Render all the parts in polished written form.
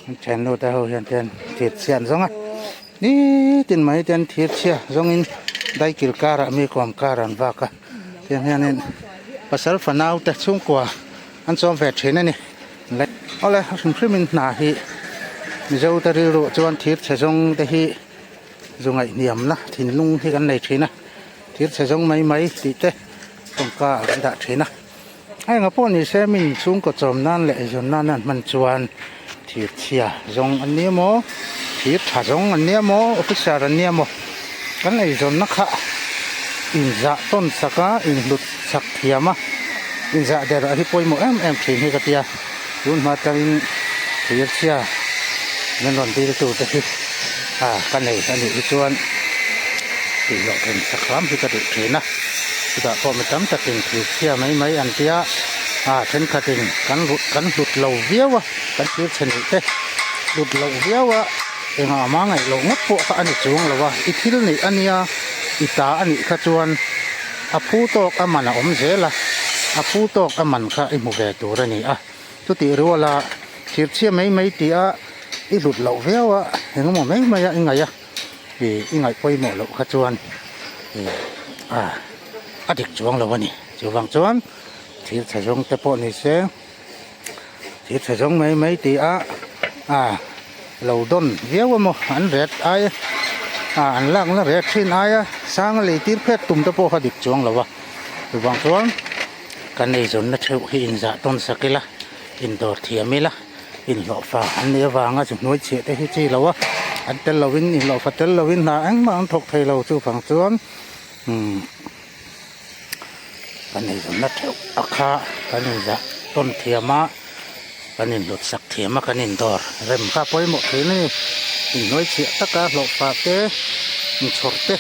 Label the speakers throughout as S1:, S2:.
S1: An thiannu te ho hian tian thir chhia an zawng a nitin mai te an thir chhia zawngin daikil karah mi kawm karah an vak a tiang hianin pasal fanau te chhungkua an chawm ve thin a ni awle a hrim hrimin hna hi mizo te rilruah chuan thir chhe zawng te hi zu ngaihhniamna thinlung hi kan nei thin a thir chhe zawng mai mai tih te tawngka ah kan dah thin a. A enga pawh ni se min chhungkaw chawm nan leh eizawn nan an hman chuan thir chhia zawng an nia maw thir tha zawng an nia maw officer an nia maw kan eizawnna kha inzah tawn sak a inhlut chak thiam a inzah der ah hi pawimawh em em thin hi ka tia tun hma tangin thir chhia min rawn dil tu te hi ah ka nei a nih hi chuan tih loh then sak hram hi ka duh thin a. Chutah pawh mi tam takin thil chhia mai mai an tia a thenkhatin kan kan hlut lo viau a kan thil chhe neih te hlut loh viau a engah mah ngaih loh ngawt pawh kha a ni chuang lo a i thil neih a nia i ta a nih kha chuan a phu tawk a man a awm zel a a phu tawk a man kha i hmu ve tur a ni a chutih ruala thil chhia mai mai tih a i hlut loh viau a engemaw mai mai a i ngaih a. Ih i ngaih pawimawh loh kha chuan ih a a dik chuang lo a ni chuvang chuan thil chhe zawng te pawh ni se thil chhe zawng mai mai tih a a lo dawn viau emaw an ret ai a an lakna ret thin aia sang a lei tir phet tum te pawh kha dik chuang lo a chuvang chuan kan eizawnna theuh hi inzah tawn sak ila indawr thiam ila. Inhlawhfa an nih avanga chu hnuai chhiah te hi chi lo a, an tel lovin inhlawhfa tel lovin hna engmah an thawk thei lo chuvang chuan umm kan eizawnna theuh a kha kan inzah tawn thiam a, kan inhlut sak thiam a kan indawr rem kha pawimawh thin a ni, inhnuai chhiah taka hlawhfa te inchhawr te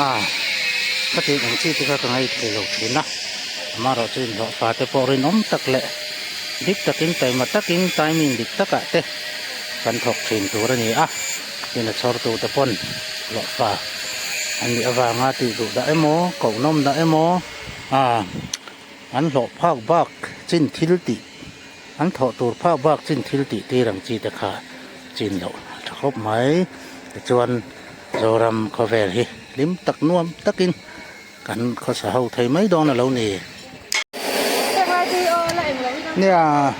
S1: a khatiang ang chi te kha ka ngaithei lo thin a, amaherawhchu inhlawhfa te pawh rinawm tak leh. Dik takin taima takin timing dik takah te kan thawk thin tur a ni a, tin a chhawrtute pawn hlawhfa an nih avanga tih duh dah emaw kohnawm dah emaw ah an hlawh phak bak chin thil tih an thawh tur phak bak chin thil tih tir ang chi te kha chin loh a tha khawp mai tichuan Zoram khawvel hi hlim tak nuam takin. Kan khawsa ho thei mai dawn a lo ni. Nia.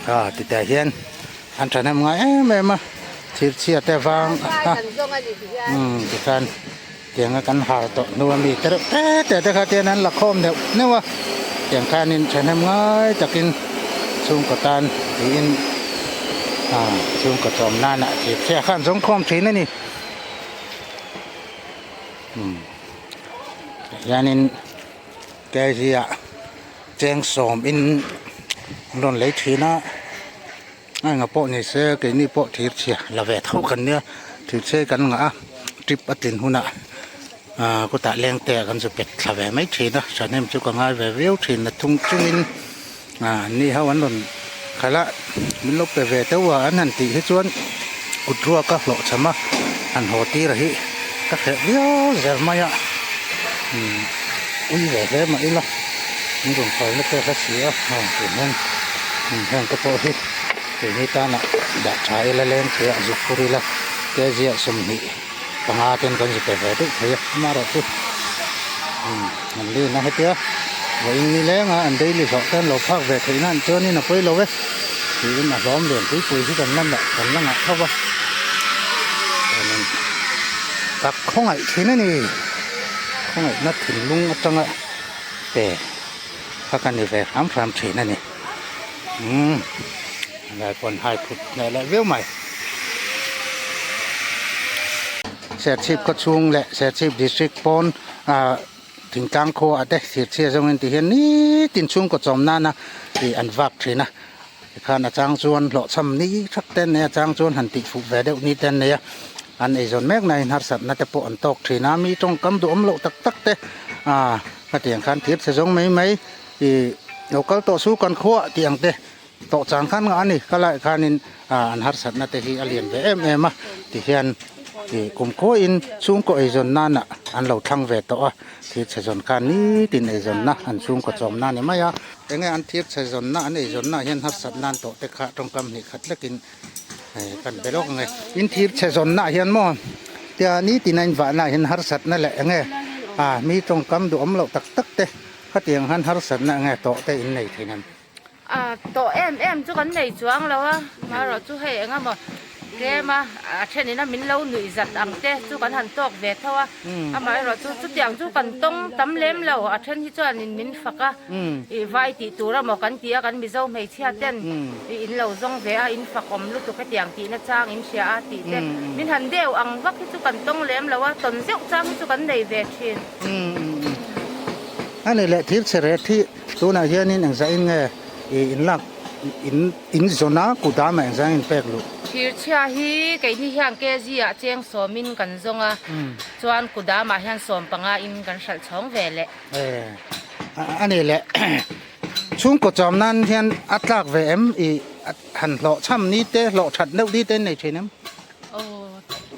S1: A ti teh hian an thahnem ngai em em a thir chhia te vang a umm tikhan tianga kan har tawh hnu a mi te reuh te te te kha tian an la khawm neuh neuh a tiang khanin thahnem ngai takin chhungkaw tan tiin ah chhungkaw chawm nana thir chhia kha an zawng khawm thin a ni umm hianin kg ah cheng sawm in an rawn lei thin a. A enga pawh ni se keini pawh thir chhia la ve tho kan nia thir chhe kan ngah a trip a tlin hunah ah kutah leng te ah kan zu pet thla ve mai thin a thahnem chu ka ngai ve viau thin a thung chungin ah an ni ho an rawn khalh a min lo pe ve deuh a an han tih hi chuan kut ruak a hlawh cham a han haw tir a hi ka hreh viau zel mai a umm ui ve hle mah ila min rawn khalna te hla si a heng tih hian. Heng te pawh hi keini tana dah tha ila leng thei a zuk phur ila kg ah 25 ten kan zu pe ve deuh thei a amaherawh chu an lin a hetia vawiin ni leng a an daily hlawh te an lo phak ve theih nan chuanin a pawi lo e tiin a hlawm lian pui pui hi kan la kan la ngah tho va ka khawngaih thin a ni khawngaihna thinlung atanga pe. Kha ka ni ve hram hram thin a ni umm lai pawn hai phut hneh leh viau mai Serchhip khaw chhung leh Serchhip district pawn ah thingtlang khua ah te thirchhia zawng in ti hian nitin chhungkaw chawm nana ih an vak thin a tikhan a chang chuan hlawhchham ni thak te an nei a a chang chuan han tih fuh ve deuh ni te an nei a an eizawn mek na in harsatna te pawh an tawk thin a mi tawngkam duhawm loh tak tak te ah. Hetiang khan thir chhe zawng mai mai ih lo kal tawh su kan khuah tih ang te tawh chang khan ngah a ni ka laiah khanin ah an harsatna te hi a lian ve em em a tihian Ih kumkhawiin chhungkaw eizawn nana an lo thlang ve tawh a, thir chhe zawn khan nitin eizawnna an chhungkaw chawmna a ni mai a. Enge an thir chhe zawnna an eizawnna ah hian harsat nan tawh te kha tawngkam hnih khat lekin kan be lawk ang e. In thir chhe zawnna ah hian maw tia nitin a invahna ah hian harsatna leh enge ah mi tawngkam duhawm loh tak tak te khatiang han harsatna enge tawh te in nei thin em?
S2: A tawh em em chu kan nei chuang lo a, marawh chu hei eng emaw tlem a, a thenin a min lo nuih zat ang te chu kan han tawk ve tho a, amaherawh chu chutiang chu kan tawng tam lem lo, a then hi chuanin min fak a, ih vai tih tur emaw kan ti a, kan Mizo hmeichhia ten ih in lo zawng ve a, in fak awm lutuk hetiang tihna chang in hria a tih te min han deuh ang vak hi chu kan tawng lem lo a, tawn zeuh chang hi chu kan nei ve thin.
S1: A ni leh thil chhe ret hi. Tunah hianin engzah-in nge i inlak in in zawn a, kut dama engzah in pek luh?
S2: Thirchhia hi keini hian kg ah cheng sawmin kan zawng a, chuan kut damah hian 15 in kan hralh chhawng ve leh.
S1: E, a ni leh. Chhungkaw chawm nan hian a tlak ve em? I han hlawh chham ni te, hlawh that deuh ni te in nei thin em?
S3: Aw,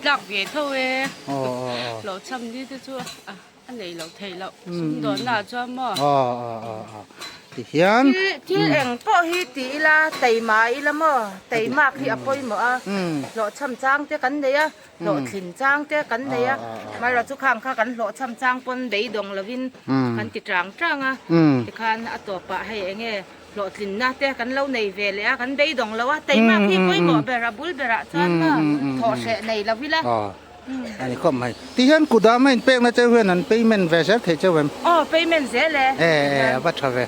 S3: tlak ve tho e. Hlawh chham ni te chu a. A nei loh theih loh sumdawnna ah chuan maw?
S1: Aw aw aw aw ti hian
S2: Thil eng pawh hi ti ila teima ila maw teimak hi a pawimawh a hlawhchham chang te kan nei a hlawhthlin chang te kan nei a amaherawh chu khang kha kan hlawhchham chang pawn beidawng lovin kan ti tang tang a tikhan a tawpah hei eng nge hlawhtlinna te kan lo nei ve leh a kan beidawng lo a teimak hi pawimawh ber a bul berah chuan maw thawhhreh nei lo ila.
S1: A ni khawp mai. Ti hian kut ah main pekna cheu hian an payment ve zel thei cheu em?
S2: Aw payment zel e.
S1: E e a va tha ve.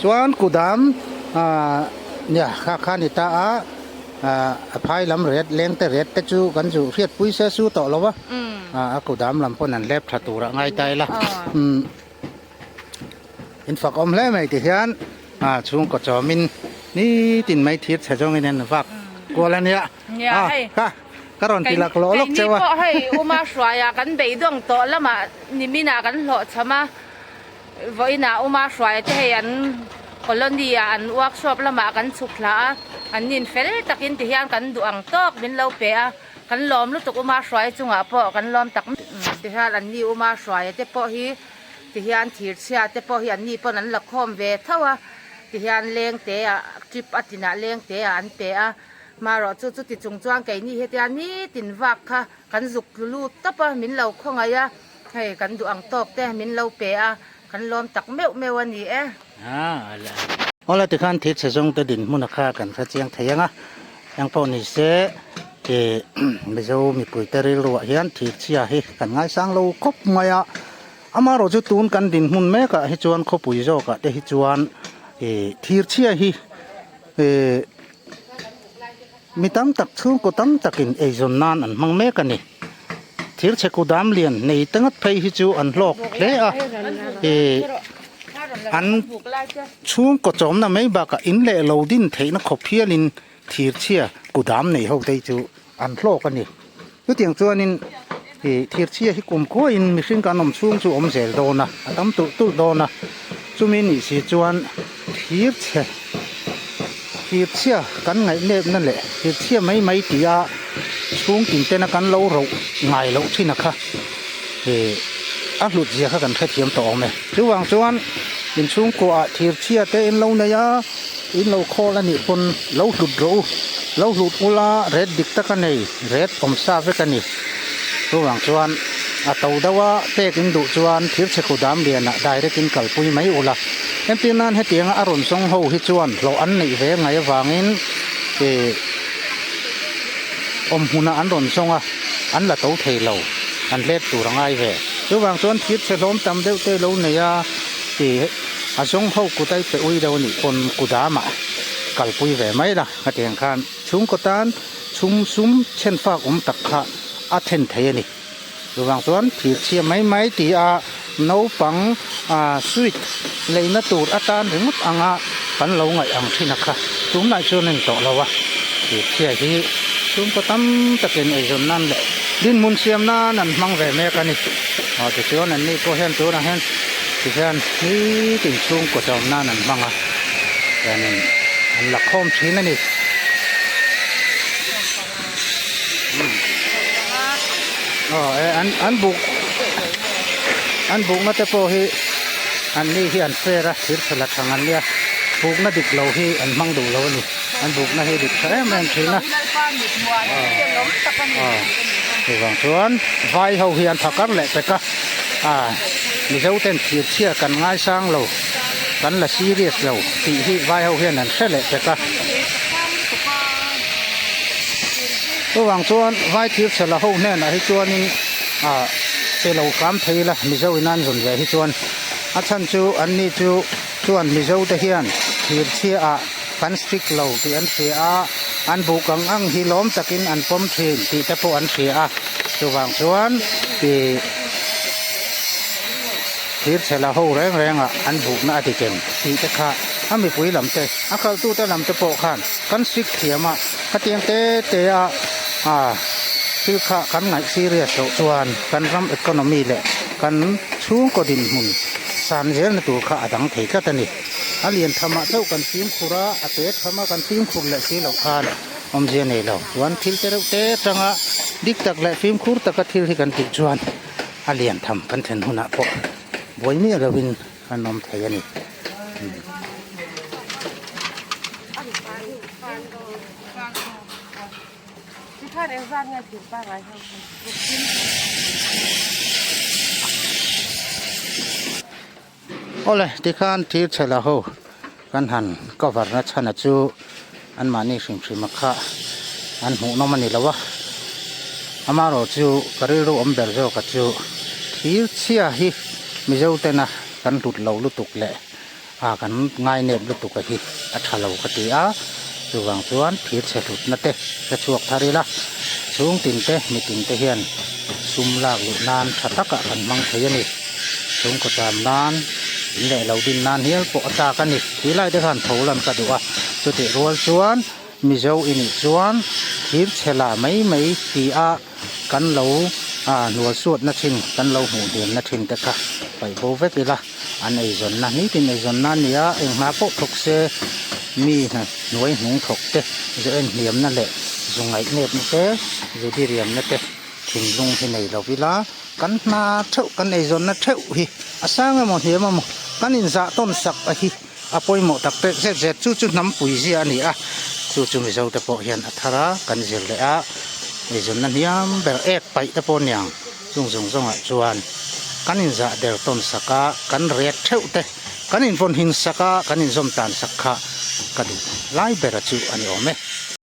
S1: Chuan kut am nia kha kha ni ta a a phai lam ret leng te ret te chu kan zu hriat pui se su tawh lo va. A kut am lam pawn an hlep tha tur ah ngai ta ila. In fak awm hle mai ti hian chhungkaw chawmin nitin mai thir chhe zawngin an vak kual a nia.
S2: Nia hei.
S1: Ka ka rawn ti lak lawh lawk cheu a.
S2: Keini pawh hei Uma Hruaia kan beidawng tawh lamah niminah kan hlawhchham a, vawiinah Uma Hruaia te hei an colony ah an workshop lamah kan chhuk thla a, an nin fel takin ti hian kan duh ang tawk min lo pe a, kan lawm lutuk Uma Hruaia chungah pawh kan lawm tak ti hian an ni Uma Hruaia te pawh hi ti hian thirchhia te pawh hi an ni pawn an la khawm ve tho a, ti hian lengte ah trip a tinah lengte ah an pe a. Marawh chu chuti chung chuan keini hetia nitin vak kha kan zuk tlu lut tawp a, min lo khawngaih a, hei kan duh ang tawk te min lo pe a, kan lawm tak meuh meuh a ni e.
S1: Awla tikhan thil chhe zawng te dinhmun a kha kan hre chiang thei ang a, eng pawh ni se ih Mizo mipui te rilruah hian thil chhia hi kan ngaisang lo khawp mai a, amaherawh chu tun kan dinhmun mekah hi chuan khawpui zawkah te hi chuan ih thir chhia hi ih Mi tam tak chhungkaw tam takin eizawn nan an hmang mek a ni. Thir chhe kudam lian nei te ngat phei hi chu an hlawk hle a, ih an chhungkaw chawmna mai bakah in leh lo din theihna khawp hialin thir chhia kudam nei ho te hi chu an hlawk a ni. Chutiang chuanin ih thir chhia hi kumkhuain mihring kan awm chhung chu awm zel dawn a, a tam tulh tulh dawn a, chumi nih si chuan thir chhe thir chhia kan ngaihnepna leh thir chhia mai mai tia chhung tin tena kan lo roh ngai loh thin a kha ih a hlut zia kha kan hrethiam tawh awm e. Chuvang chuan inchhungkuaah thir chhia te in lo nei a. In lo khawl a nih pawn lo hlut rawh u, lo hlut ula ret dik tak a nei, ret awm sa vek a ni. Chuvang chuan a to deuh a pek in duh chuan thirchhe khu dam lianah direct in kalpui mai ula. Entir nan hetianga a rawn zawng ho hi chuan hlawh an neih ve ngai avangin ih awm hmunah an rawn zawng a, an la to thei lo, an hlet tur a ngai ve. Chuvang chuan thirchhe hlawm tam deuh te lo nei a ih. A zawng ho kut a i pe ui deuh a nih pawn kudamah kalpui ve mai la ka ti ang khan chhungkaw tan chhum sum chhen fak awm tak kha a then thei a ni. Chuvang chuan thir chhia mai mai ti a naupang ah sweet leina tur atan ringawt anga kan lo ngaih ang thin a kha tunlai chuan a ni tawh lo a, thir chhia hi chhungkaw tam takin eizawn nan leh dinhmun siam nan an hmang ve mek a ni. Aw tichuan an ni pawh hian tunah hian tihian nitin chhungkaw chawm nan an hmang a hianin an la khawm thin a ni. Aw e an an buk an bukna te pawh hi an ni hi an fair a thir chhe la thang an nia bukna dik lo hi an hmang duh lo a ni an bukna hi dik tha em em thin a aw chuvang chuan vai ho hi an phakar leh pek a a mizo ten thir chhia kan ngaisang lo kan la serious lo tih hi vai ho hian an hre leh pek a. Chuvang chuan vai thir chhe la ho hnenah hi chuanin ah che lo hram thei ila Mizo in an zawn ve hi chuan a chhan chu an ni chu chuan Mizo te hian thir chhia ah kan strict lo tih an hria a an buk ang ang hi lawm takin an pawm thin tih te pawh an hria a chuvang chuan ih thir chhe la ho reng reng ah an bukna a ti ken tih te kha a mipui lam te a khalhtute lam te pawh khan kan strict thiam a. Khatiang te te a ah thil kha kan ngaih serious loh chuan kan ram economy leh kan chhungkaw dinhmun san zelna tur kha a dang thei tlat a ni. A lian thamah chauh kan fimkhur a, a te thama kan fimkhur leh si loh khan awmzia nei lo. Chuan thil te reuh te atanga dik tak leh fimkhur taka thil hi kan tih chuan a lian tham kan thlen hunah pawh buai miah lovin an awm thei a ni. Awle tikhan thir chhe la ho kan han cover na chhan a chu anmahni hrim hrim a kha an hmuh nawm a ni lo a amaherawh chu ka rilru awm ber zawk a chu thir chhia hi mizo tena kan hlut lo lutuk leh a kan ngainep lutuk a hi a tha lo ka ti a chuvang chuan thir chhe hlutna te hre chhuak thar ila chhung tin te mitin te hian sum lak luh nan tha takah kan hmang thei a ni chhungkaw cham nan in leh lo din nan hial pawh a tlak a ni tih lai te khan tho lan ka duh a chutih rual chuan mizo i nih chuan thir chhe la mai mai ti a kan lo ah hnual suatna thin kan lo hmuh hniamna thin te kha paih bo vek ila an eizawnna nitin eizawnna a ni a eng hna pawh thawk se mi hna hnuai hnung thawk te zu en hniamna leh zu ngaihnepna te zu diriamna te thinlung hi nei lo ila kan hna theuh kan eizawnna theuh hi a sang emaw hniam emaw kan inzah tawn sak a hi a pawimawh tak pek zet zet chu chu hnam pui zia a ni a chu chu mizo te pawh hian a thar a kan zir leh a eizawnna hniam ber ek paih te pawh aniang chung zawng zawngah chuan kan inzah der tawn sak a kan ret theuh te kan invawn hin sak a kan inzawm tan sak kha ka duh lai ber a chu a ni awm e.